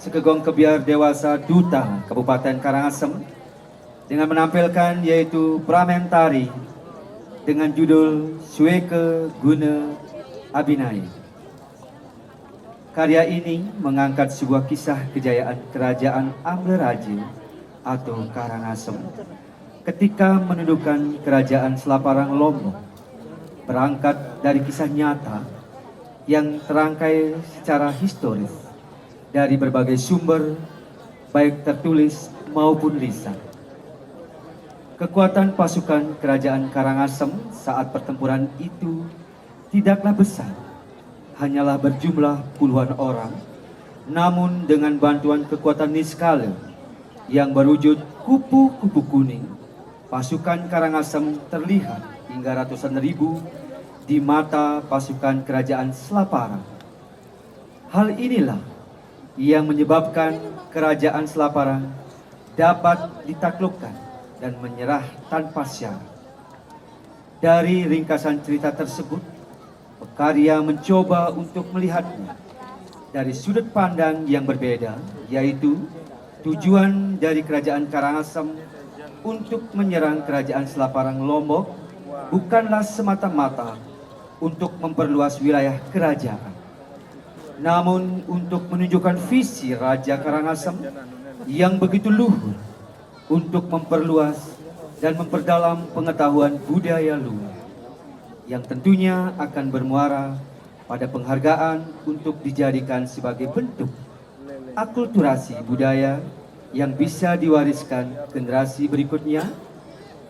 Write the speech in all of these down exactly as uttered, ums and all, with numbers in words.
Sekegong kebiar dewasa Duta Kabupaten Karangasem dengan menampilkan yaitu pramentari dengan judul Sweke Guna Abinaya. Karya ini mengangkat sebuah kisah kejayaan Kerajaan Amleraja atau Karangasem ketika menundukkan Kerajaan Selaparang Lombok, berangkat dari kisah nyata yang terangkai secara historis dari berbagai sumber, baik tertulis maupun lisan. Kekuatan pasukan Kerajaan Karangasem saat pertempuran itu tidaklah besar, hanyalah berjumlah puluhan orang, namun dengan bantuan kekuatan niskala yang berwujud kupu-kupu kuning, pasukan Karangasem terlihat hingga ratusan ribu di mata pasukan Kerajaan Selaparang. Hal inilah yang menyebabkan Kerajaan Selaparang dapat ditaklukkan dan menyerah tanpa syarat. Dari ringkasan cerita tersebut, pekarya mencoba untuk melihatnya dari sudut pandang yang berbeda, yaitu tujuan dari Kerajaan Karangasem untuk menyerang Kerajaan Selaparang Lombok bukanlah semata-mata untuk memperluas wilayah kerajaan, namun untuk menunjukkan visi Raja Karangasem yang begitu luhur untuk memperluas dan memperdalam pengetahuan budaya luar, yang tentunya akan bermuara pada penghargaan untuk dijadikan sebagai bentuk akulturasi budaya yang bisa diwariskan generasi berikutnya,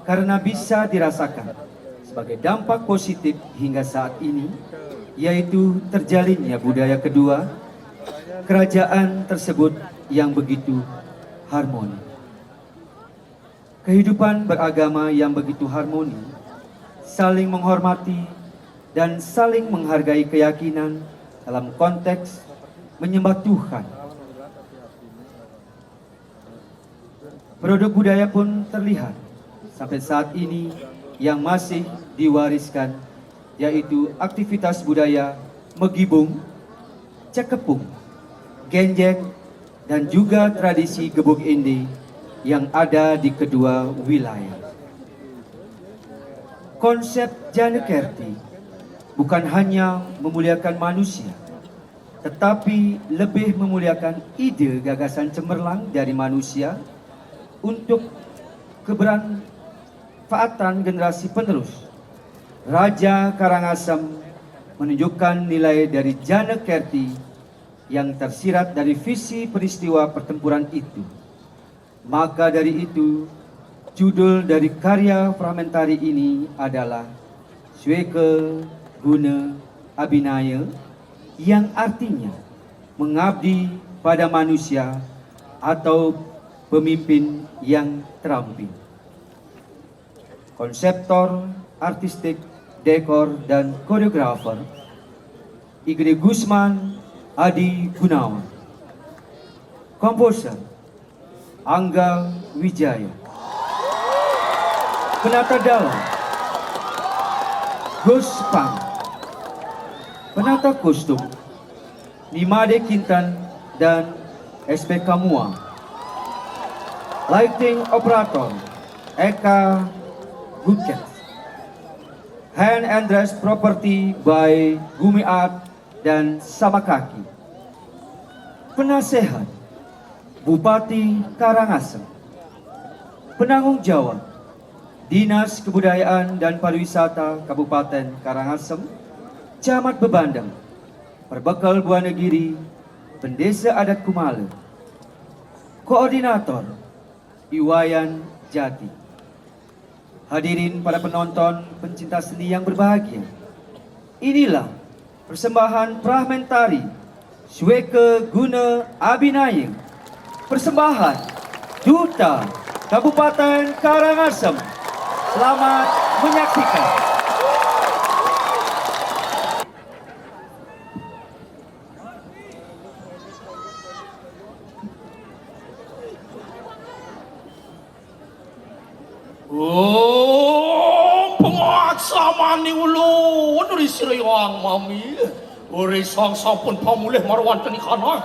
karena bisa dirasakan sebagai dampak positif hingga saat ini, yaitu terjalinnya budaya kedua kerajaan tersebut yang begitu harmoni. Kehidupan beragama yang begitu harmoni, saling menghormati, dan saling menghargai keyakinan dalam konteks menyembah Tuhan. Produk budaya pun terlihat sampai saat ini yang masih diwariskan, yaitu aktivitas budaya Megibung, Cekepung, Genjek, dan juga tradisi Gebuk Indi yang ada di kedua wilayah. Konsep Jana Kerti bukan hanya memuliakan manusia, tetapi lebih memuliakan ide gagasan cemerlang dari manusia untuk kebermanfaatan generasi penerus. Raja Karangasem menunjukkan nilai dari Jana Kerti yang tersirat dari visi peristiwa pertempuran itu. Maka dari itu, judul dari karya fragmentari ini adalah Sweke Guna Abinaya, yang artinya mengabdi pada manusia atau pemimpin yang terampil. Konseptor, artistik, dekor, dan koreografer Igede Gusman Adi Gunawan. Komposer Angga Wijaya. Penata dalam Gus Pang. Penata kostum Nimade Kintan dan S P Kamua. Lighting operator Eka Gukes. Hand and dress property by Gumi Art dan Sama Kaki. Penasehat Bupati Karangasem. Penanggung jawab Dinas Kebudayaan dan Pariwisata Kabupaten Karangasem, Camat Bebandem, Perbekal Buanegiri, Pendesa Adat Kumala. Koordinator Iwayan Jati. Hadirin para penonton, pencinta seni yang berbahagia, inilah persembahan fragmentari Sweke Guna Abinaya, persembahan Duta Kabupaten Karangasem. Selamat menyaksikan. Oh, pengaksamani ulun ri sira Hyang Mami. Uri sang sampun pamulih marwanten ikana.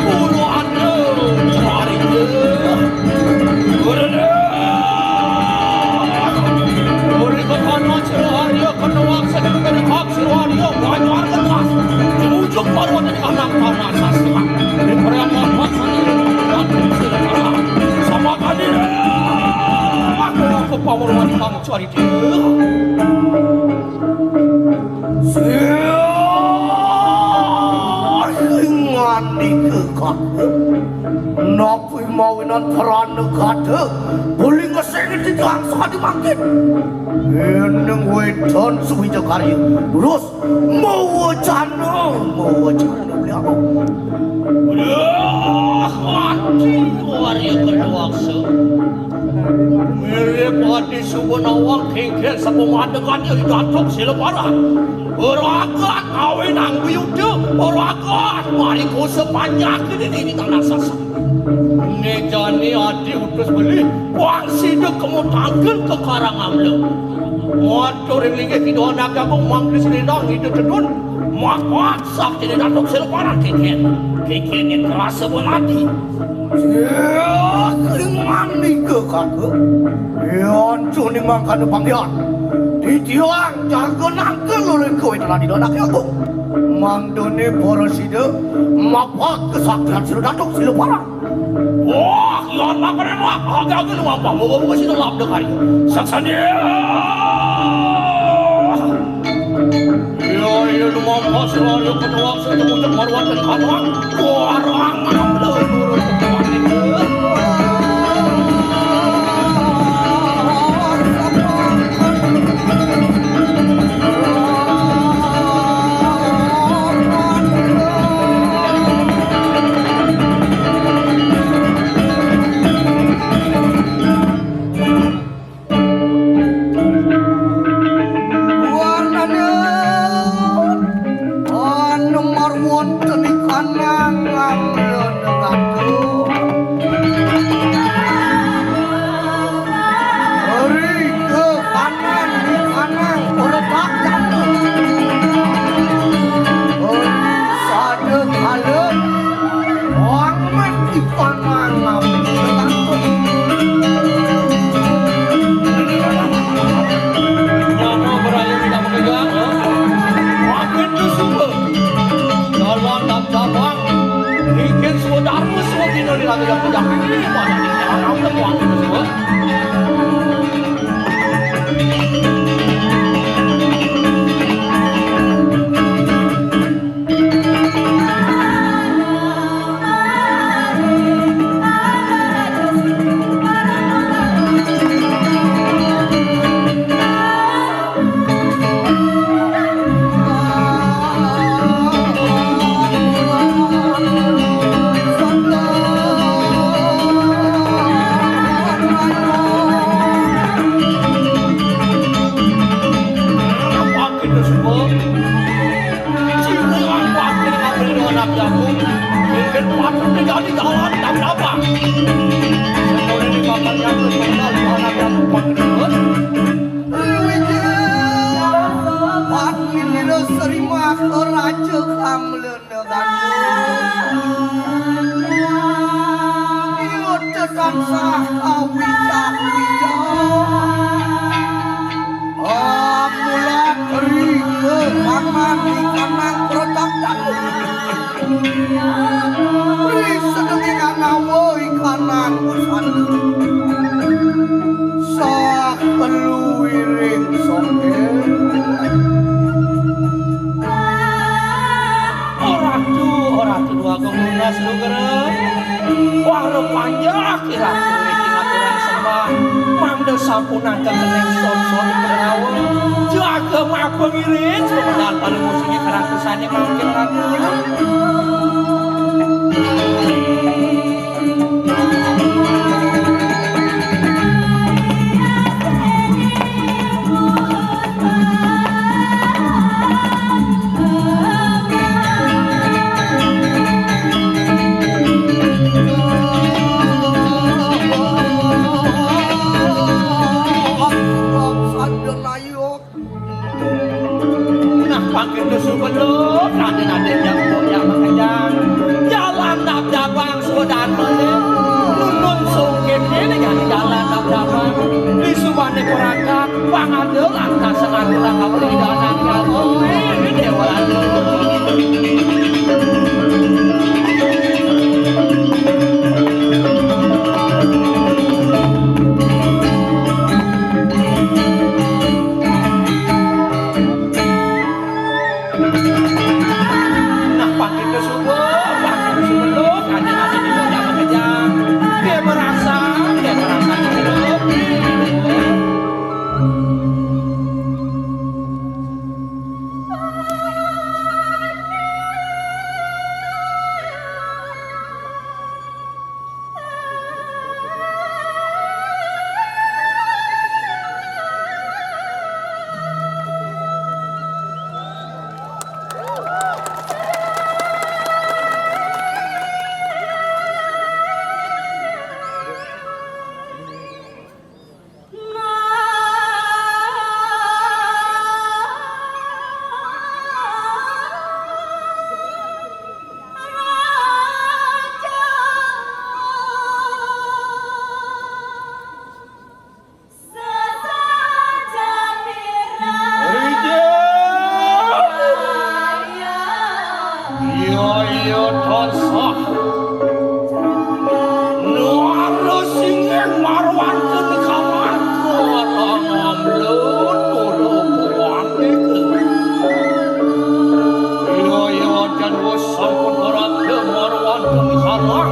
Puluhan lho, cari lho. Ora lho. Ora kok ana Jero Harya kena wangsit kena hak Jero Harya banyu arep lepas. Diujuk baru ada di kandang tanah sastra. Di perayaan pasar ini. Sama kali. Aku, aku pamerwan kang cari dia. Sing ngandika kakung. Napi mawinan Pranagada beli ngeseni titiang sakadi mangkin. Eneng wedan suwija karya. Terus mawacana, mawacana beli aku. Wah, mati Arya Kedawaksa. Mirip ati suba nawang kengken sapa madekan ya datuk sileparan. Ragat awinang wiyuda, ragat mari kosa panjak ini di tanah sasak. Nejane adi utus beli, wang sida kemu tangkil ke Karang Amla. Matur ing linggih Kidul Anak Agung Mangkis Lindang Ida Tedun, makak sakti datuk sileparan kengken. Kengken yang kerasa pun mati. Sing ngandika kakung. Yan jroning mangkana panggihan. Titiang jaga nangkil luring kowe tenan Ida Anak Agung. Mangdane para sida mapak kesaktian sira datuk sileparan. Wah, yan mangkane wah, agak-agak lu apa? Moga-moga sida labda kari. Saksane. Iya, iya, lumampa sira ya ketuak sing ngucap marwatan kanwang. Warang amla nurut ketuak itu. Warnane anu marwonten ikanang ngamlana ratu. Ri ke kanan ikanang ora tak jatuh. Ri sada kalem Wangmen ipanang abdi. Nyana beraya tidak mengejar, eh? Wangmen itu suba. Dalam dan cabang. Bikin suba darma suba dina di raga yang pejak. Ini mana ni? Jangan ambil wangmen itu suba. Sing ngampak kene ngambil dengan anak jagung. Mungkin patut menjadi jalan tak berapa. Setelah ini makan jagung, setelah itu anak jagung pakai duit. Patni nira serima ke raja kamlena gandum. Iya tansah kawijak-wijak. Amulat rika kaman ikanang protak danu. Ri sedenging angawa ikanang busana. Sah keluwiring songke. Ora tu, ora tu dua kemunas lugra. Wah, repanjak Ratu niki ngaturan sembah. Mangda sampunang kekeneng sonsor Pengawa. Jaga mabeng iring semenan paling musik kerakusane mangkin Ratu. Angin tusu belum, raden-raden yang mulia makejang. Jalan tap jabang sudah mulih. Nunun sungkit ini jadi jalan tap jabang. Di subane perakat, pangada lantas sengadu langkah beli dalam jauh. Ini dewa raden. Nah, pakai ke subuh, pakai ke subuh, loh, ada, ada di bawah kejang. Dia merasa, dia merasa gitu, loh. Rijal. Iya, iya, tansah. Nuara singing marwanten kamarga ngamlun kula kuwanik. Iya, iya, jan wis sampun ora marwanten kalah.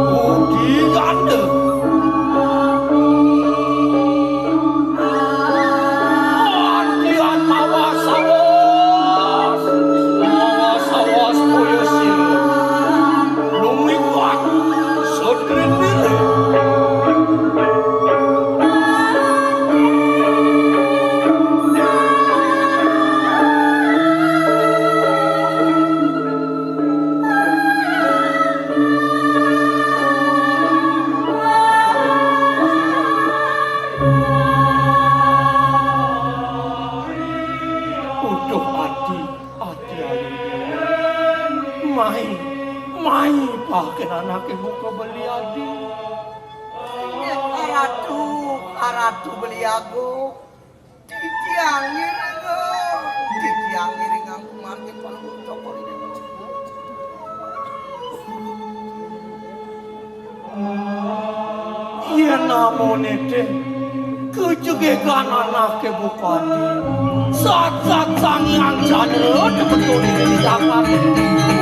Budi gandeng. Antian mawas awas, mawas awas boyo sira. Lumiwat sutri pilih. Uduh adi, adi ayu. Mai, mai paken anake buka beli adi. Inggih, Ratu, Ratu Beli Agung. Titiang ngiring, titiang ngiring ngangku margi palungguh cokor ini. Yen namune, Ding, kejegegan anake bukati, sat-sat Sang Hyang Candra temetune di jagat,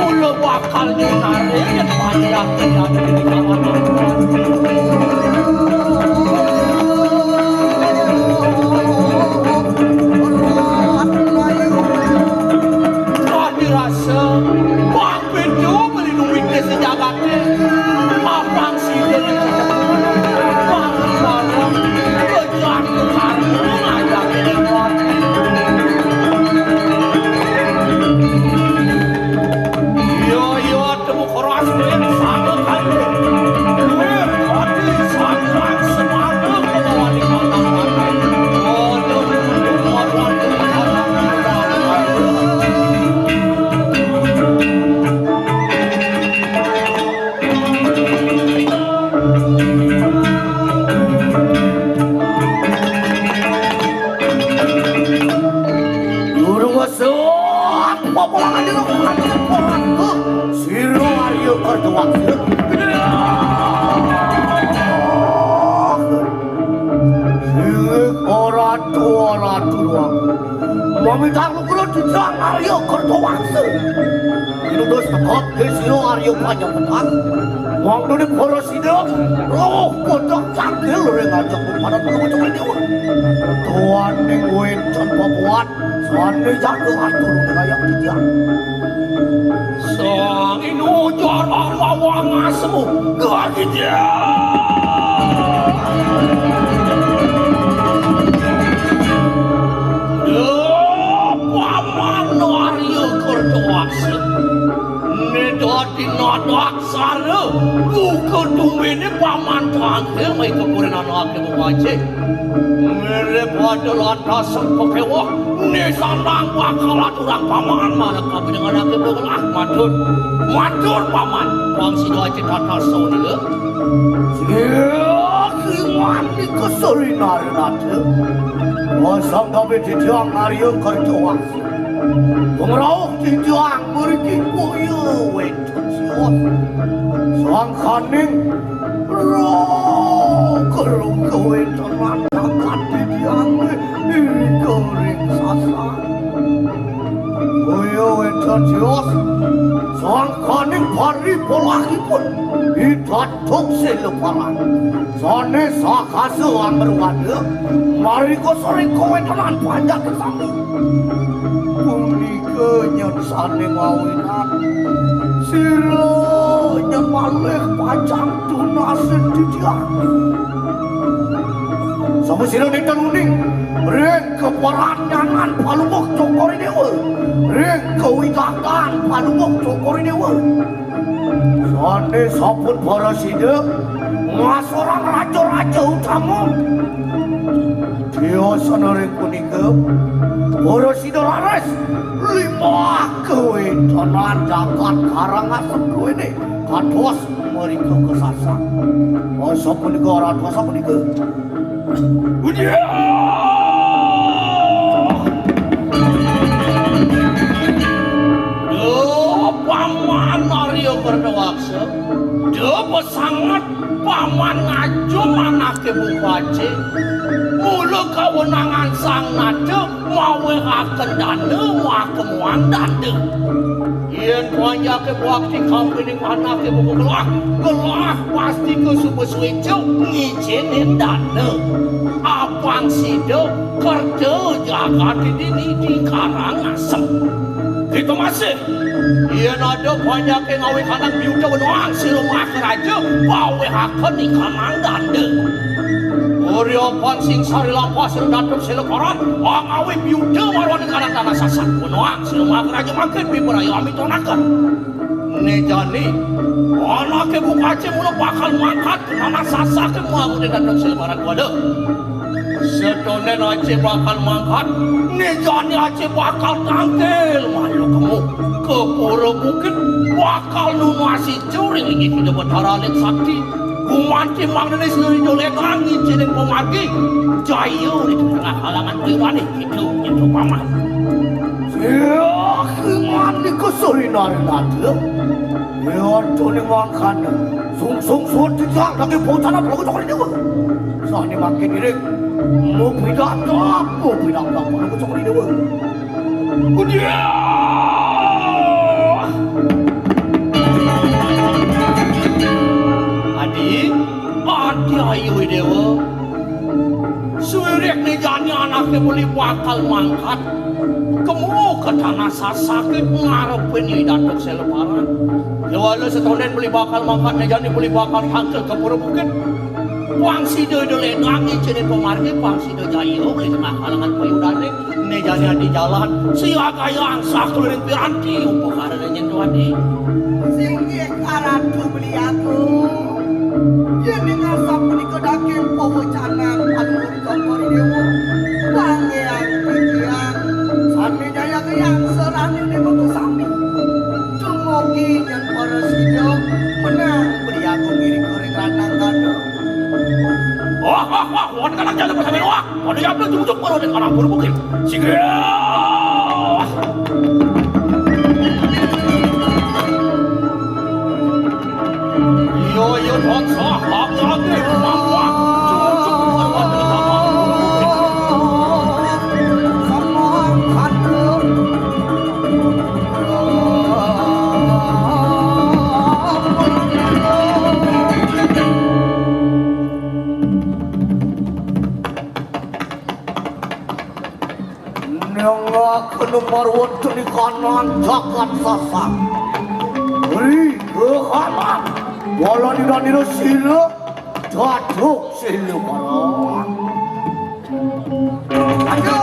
mula bakal nyunare yen panjak terjadi di kalangan. Kadi rasa, Bang Pintu beli duit ke sejagate, Bang Sida, Bang Bang, kejar ke kartu, ngajak ke lewat. Iya, iya, temu keras, duit sama kali. Duit, hati, sangat, semangat, kemauan di kota. Aduh, aduh, aduh, aduh, aduh. Durung wesuk, apa polangan dina kok nganti polangan? Sira Arya Kardawangsa. Sing ora tuwa, ora tuwa. Mamitang nugra dijang Arya Kardawangsa. Pinutus tekad, he sira Arya Panyametan. Mangdane para sida, roh kodhok candil ring ajeng para penemu dewa. Tuaning wencen papuat, sane jago atur wilayah titiang. Sang inujar mawang asmu, gagidya. Paman Arya Kardawangsa. Né dadi nadaksara, luka tumbéné paman tangkil mai kapurin anaké mung wajib. Mirip pada lantas sengkekéwa, né sandang bakal aturang paman, malah kabin dengan anaké mung, ah, matur. Matur, paman. Pang sida aja tata sauna. Siya kimanika sarinarinata. Wasang kabin titiang ngarya kerja waksa. Pemrauh titiang mriki boya wénten sios. Sangkaning roh kerung kawéntenan jagat titiang irika ring sasan. Boya wénten sios. Sangkaning paripolahipun. Idat Tuk Siluparan. Sané sakasa amruwada, marika saring kawéntenan panjaké sami. Punika nyén sané mawinan. Sira nyén malih pacang tunasin titiang. Sampun sira nénten uning ring kaparanyangan Palungguh Cokor I Déwa. Ring kawigasan Palungguh Cokor I Déwa. Sané sampun prasida ngasorang raja-raja utama. Tiosana ring punika, prasida raris limbah kawéntenan jagat Karangasem duéné dados mrika kasasar. Asapunika, asapunika. Udiah! Duh, Paman Arya Kardawaksa. Duh, pesanget Paman ngajum anaké bukace. Mula kawenangan sang nata mawehaken dana, makemuang danda. Yén panjaké bakti kampining anaké buka gelah, gelah pasti ka suba suéca ngicénin dana. Apang sida kerta jagaté dini di Karangasem. Kita masih. Yén ada panjaké ngawikanang biuta wenang sira Maharaja, pawehaken ikanang danda. Uri apan sing sari lampah sira Datuk Sela Paran, ngawi biuta marwani kanang tanah Sasak wenang. Sira Maharaja mangkin piperaya amitonaken. Né jani, anaké bukace mula bakal mangkat ke tanah Sasak ke mawakune Datuk Sela Paran kuada. Setonden ace bakal mangkat, né jani ace bakal tangkil malu kemu. Ke pura bukit bakal nunas ijo ring inggih Ida Betara Alit Sakti. Gumanti mangdané sira Ida Ledang ngicénin pamargi. Jaya di tengah halangan payudané. Itu, itu paman. Siah, mani kesulinan nata. Yén tuning mangkana, sungsung suud titiang daging pocana Palungguh Cokor I Déwa. Sané mangkin iring, mupidabdab, mupidabdab Palungguh Cokor I Déwa. Udiah! Adi, Adi Ayu Déwa. Suwiréh né jani anaké muli bakal mangkat. Kemu ka tanah Sasaké ngarepin I Datuk Selaparan. Kéwala setonden muli bakal mangkat, né jani muli bakal tangkil ka pura bukit. Pang sida Ida Ledang ngicénin pamargi, pang sida jaya uli tengah halangan payudané. Né jani adi jalan, siagayang sakluring piranti upakarané nyen to adi. Singgih ka Ratu Beli Agung. Yén ing asapunika daging pawecanan Palungguh Cokor I Déwa. Panggihang titiang sané jayagayang sarana déwa sami. Dumugi nyén prasida menang Beli Agung irika ring ranang dana. Wah, wah, wah, wonten kanang jana pasami wah. Pada yapna jumujug para ning anak buru bukit. Sigra. Iya, iya, tansah, tansah, tansah. Jumujug para ning anak buru bukit. Nengah kena marweteni kanan jagat Sasak. Ri, ke kanan. Wala dina-dina sila, jatuh sila kanan. Ayo.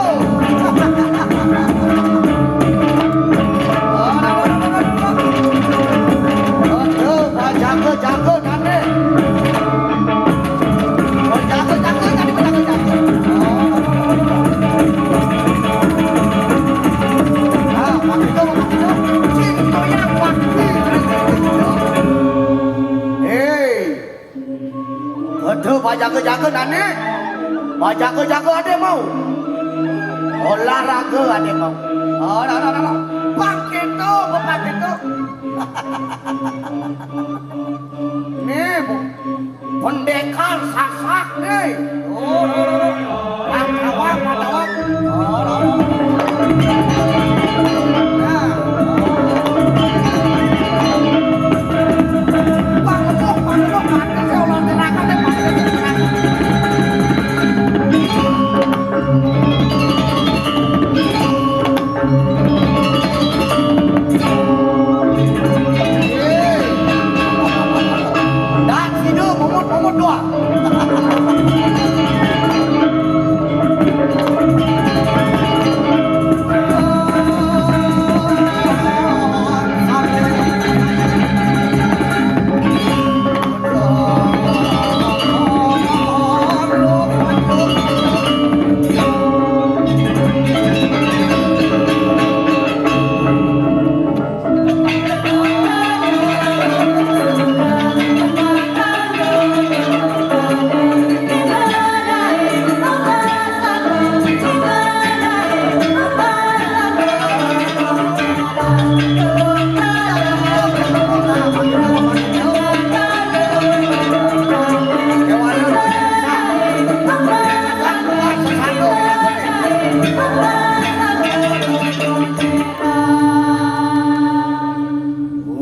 Jaga-jaga nane. Jaga-jaga ade mau. Olahraga ade mau. Oh, dah, dah, dah, dah. Bangkit tu, bangkit tu. Ni, Bu. Pendekar Sasak ni. Oh, dah, dah, dah. Patawak, patawak. Oh, dah, dah, dah. Nah.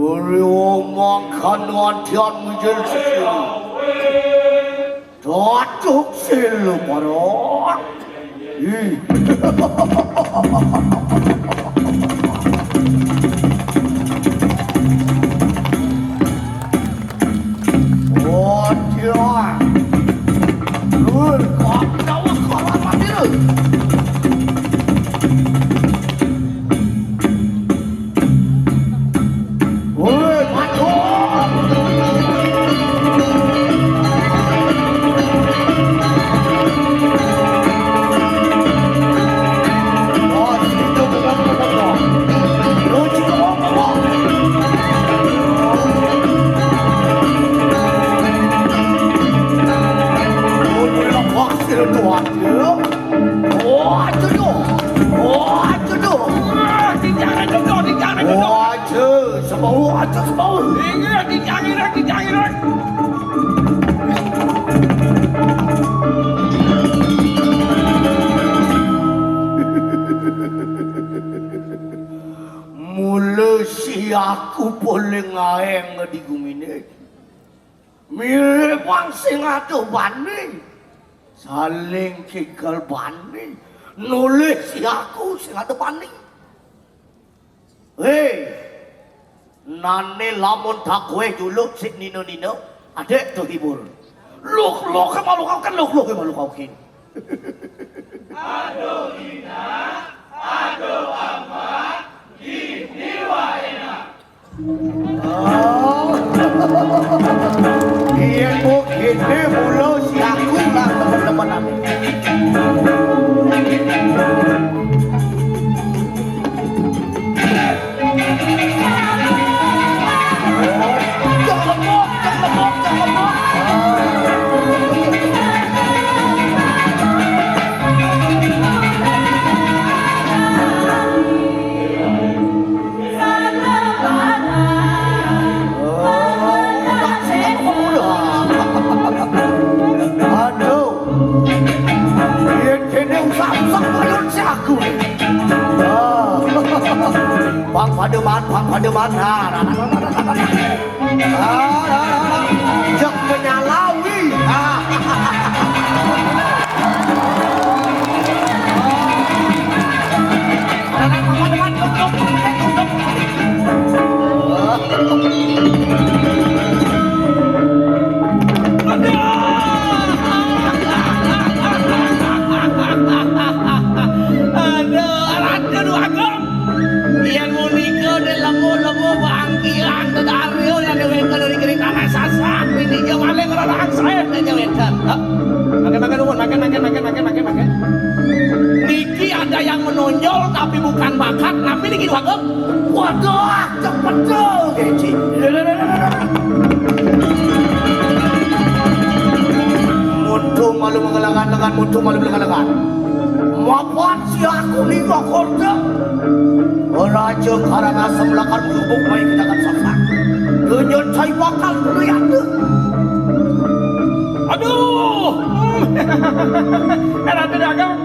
Ora omong kano adian mijil sesiri. Datuk sila para. Ih. Waduh. Lur, kok jauh kok mati lu? Woi, maju. Oh, situ bukan, bukan, bukan. Lu juga mau, mau. Lu punya vaksin tuh, aja. Oh, aja tuh. Oh, aja tuh. Tinjana jodoh, tinjana jodoh. Oh, aja. Sama lu, aja sama lu. Inggih, tinjana, tinjana. Mula si aku paling aeng di gumine. Mirip wong sing adoh bani. Saling kigel bani. Nulih si aku sing adoh bani. Hei, nane lamun tak kowe juluk sik nina-nina, adek do hibur. Luh, luh, ke malu kau kan, luh, luh, ke malu kau kin. Aduh, Ina. Aduh, Ama. Gini wae, Ina. Oh. Yen mung gini mula si aku lah temen-temenan. Aduh. Yen kene usah-usah koyo jago. Ah. Bang Pademan, Bang Pademan. Nah, nah, nah, nah, nah, nah. Ah, ah, ah, ah. Jek menyalawi. Ah. Aduh, Raden Wagem. Yen munika de lemu-lemu bangkilan dedario yang dewek dari kiri tanah Sasak, ini dia maling rarang saya dan jaweten. Hah? Makan, makan, nuwun, makan, makan, makan, makan, makan, makan. Niki ada yang menonjol tapi bukan bakat, tapi niki Wagem. Waduh, cepet tuh, Geci. Malu mengelangan dengan mutu malu mengelangan. Mapan si aku ni kau korda. Raja Karangasem lakar lubuk baik kita akan sasak. Dunia cai bakal dulu ya tu. Aduh. Eh, Ratu Dagang.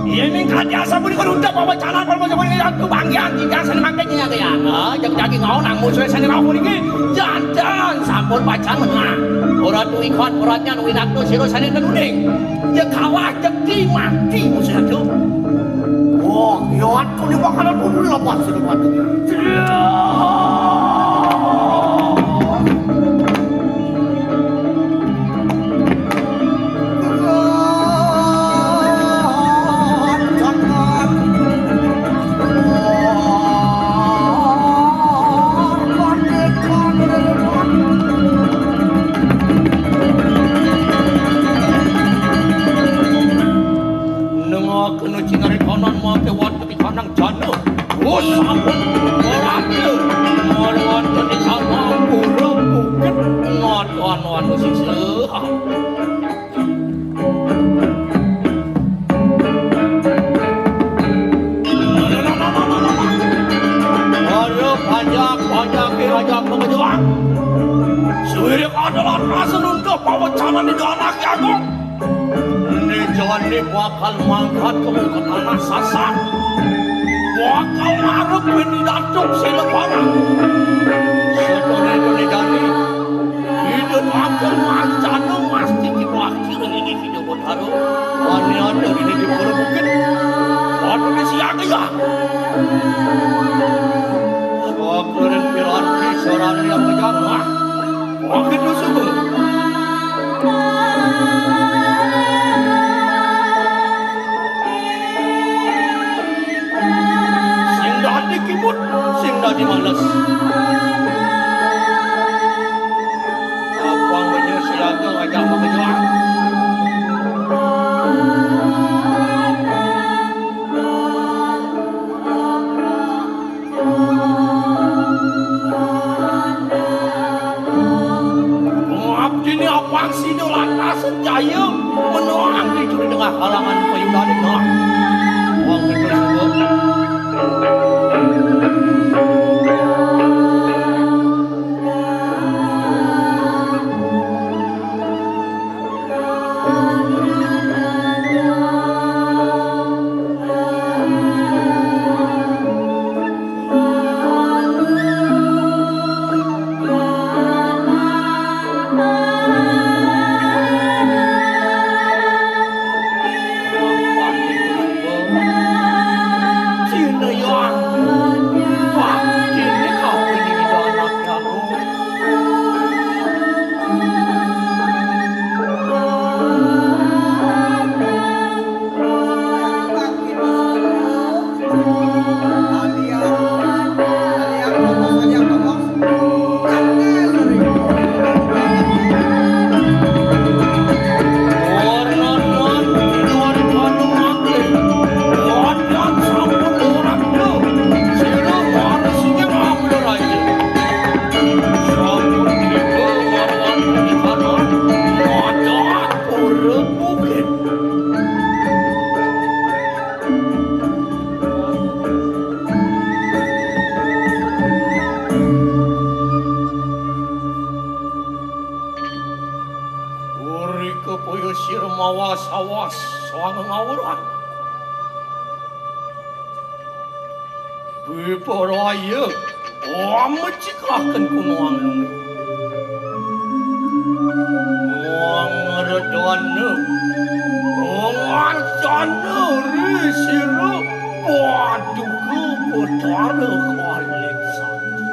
Iya, ning kadi asa pun kalau udah bawa calon, kalau bawa calon, itu bangkian, tidak sana makanya ya, ya. Ah, jag-jagi ngau nang musuh sana rau niki. Jantan, sampun pacan menang. Ora tu ikon, ora nyan, winakno sira sana tenuning. Ya kalah, jeki mati musuh itu. Wah, ya aku ni makanan pun lepas sini mati. Nengah kena cinari kanan mangke wonten di kanang jana. Oh, sampun. Ora ada. Ora wonten di kanang pura bukit. Ngono anu sing selehak. Ayo, panjak, panjak, panjak, pengejuan. Suwirik adalah rasa runtuh pawecanan di anak jagung. Ini Joni bakal mangkat ke muka tanah sasak. Bakal ngarep ini datuk sila barang. Sedone-done Joni. Hidup akal mancana mesti diwakil ini hidup Haru, ane ada di negeri Pura Bukit. Waduh, di siang ya. Sakurin piranti sarana yang menjamah. Wakil musuh. Sing dadi kimut, sing dadi males. Apa menyusul aku ngajak mengejar? Abdine apang sida lantas jaya menuang di tengah halangan payudaning Noah. Wong ketul subuh. Uri kepuyu sir mawas-awas soang ngawuran. Biparaya, wamecikaken kunoang lumi. Wangredana, wangarcana risira, paduka Betara Kalit Sakti.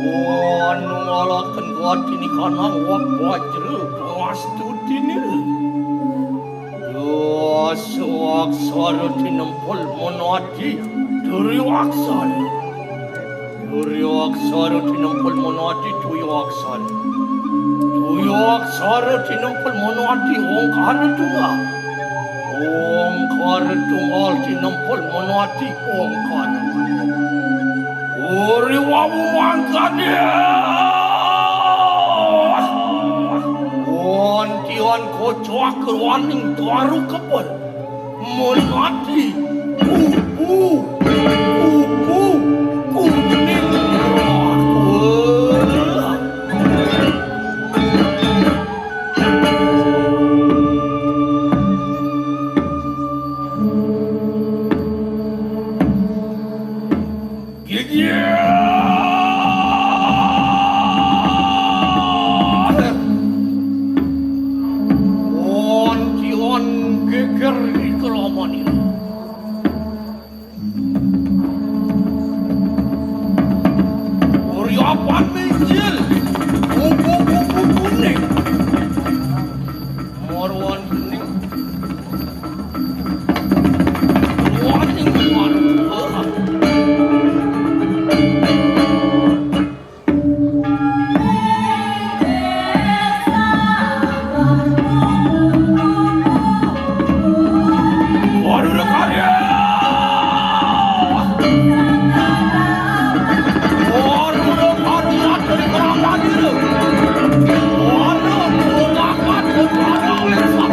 Wanungalaken gatini kanang wak wajra pangastutine. Dasa aksara tinempel manadi duri aksara. Duri aksara tinempel manadi tuyu aksara. Tuyu aksara tinempel manadi ongkara tunggal. Ongkara tunggal tinempel manadi ongkara. Uri wawu mangkane. Wontian koco Wakerwaning tuaru kebel. Menati kupu, kupu, kuning. Geger! Onti on geger di kelaman ini. Uriapan mijil. Kupu-kupu kuning. Marwan kuning. Waning waruh. Waduh, karya. Waduh, karya, jadi keramat itu. Waduh, keramat, keramat, keramat.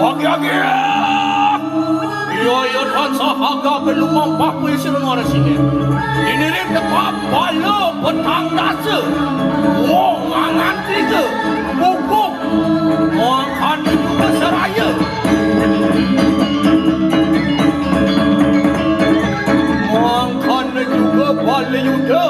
Oke, oke. Iya, iya, tansah aga belum mampak kuwi sing ora sini. Ini ring teka bala petang dasa. Wong mangan tiga. Bubuk. Makan juga seraya. Makan juga bala yuda.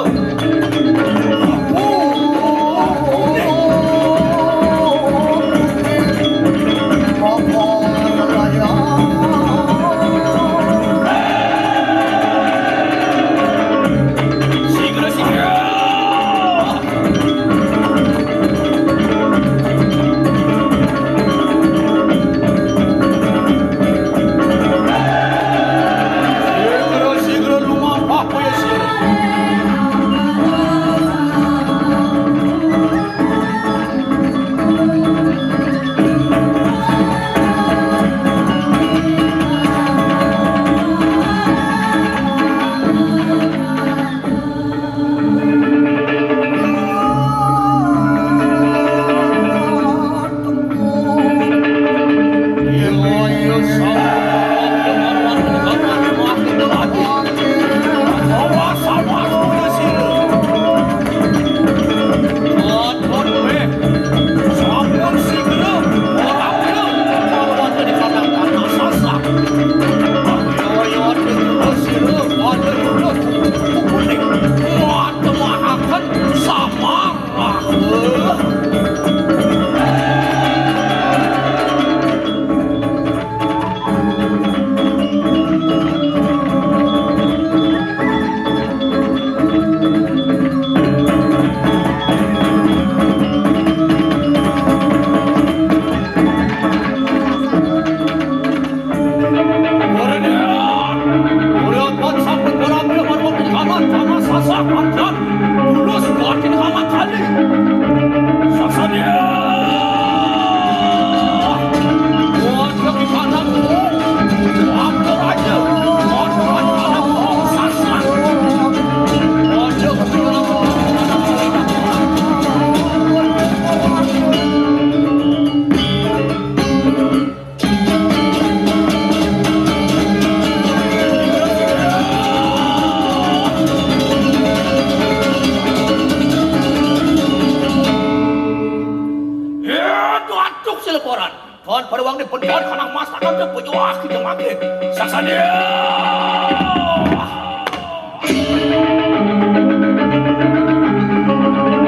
Pejuang kita makin. Saksana.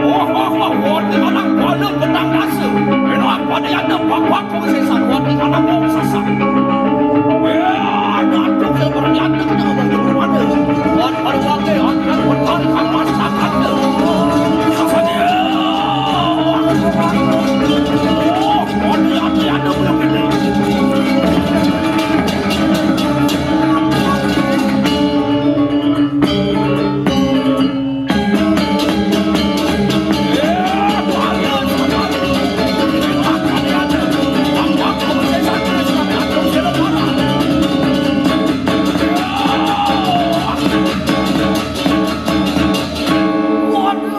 Wah, wah, wah, wah, di kanan kuala pedang rasa. Eno apa dia ada bapak kau sesat, wah, di kanan kau sasak. Wah, ada tu yang berniat kita ngomong di rumah dia. Wah, baru pakai, ada berkali-kali masakan dia. Saksana. Wah, wah, wah, wah, wah, wah, wah, wah, wah, wah, wah, wah, wah, wah,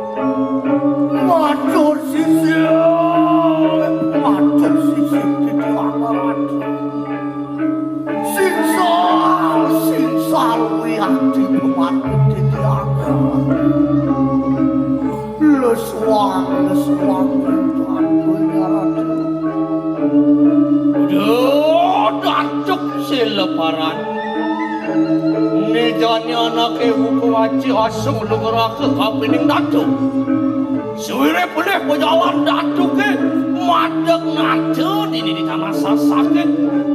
wah, Matur sisih, matur sisih titiang Ratu. Singsal, singsal wiakti pemati titiang Ratu. Lesuang, lesuang, Ratu, Ratu, Ratu. Duh, datuk seleparan. Né jani anaké buka waci asung lugraké kapining datuk. Suwiré pelih pajalan datuké madeg nata dini di tanah Sasaké.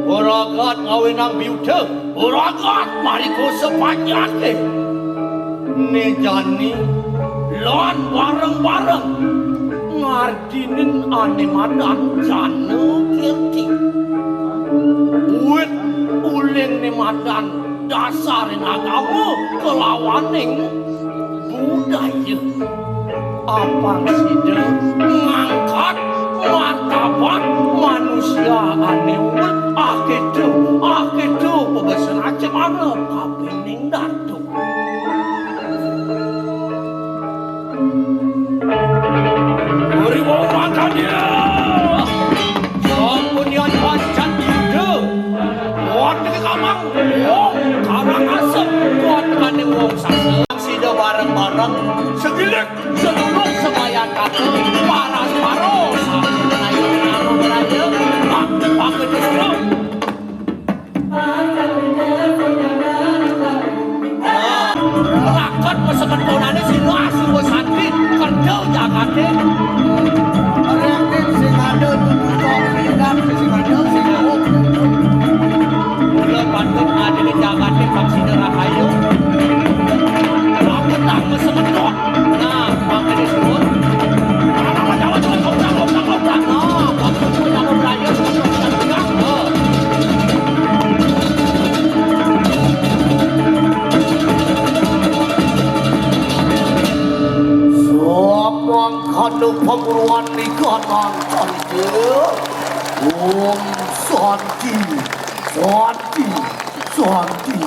Ora agat ngawinang biuda, ora agat marikosa panjaké. Né jani lan bareng-bareng ngardinin ané madan Jana Kirti. Wit uling né madan dasaring agama kelawaning budaya. Apang sida ngangkat martabat manusia ané unggul, akéto, akéto pabesen acemara kapining datu. Uri wong mangkanya. Sampun yan pancen yuda. Wonten kamang wong Karangasem, wonten wong Sasa. Sida bareng-bareng segilik, sedulur, sebayan kata, paras paro, ayo, ayo, ayo, pak, pak, pak, Raket pesemetonane sira asuwa santri kerja jagate. Reaktif sing ada tutup kok, sing ada sing ada. Mula patut ngadili jagate bab sida rahayu. Raket tak pesemeton. Nah, mangkene suwun. Nah, patut punya beraya. Samangkana pamuruan nikatan candil. Om Santi, Santi, Santi.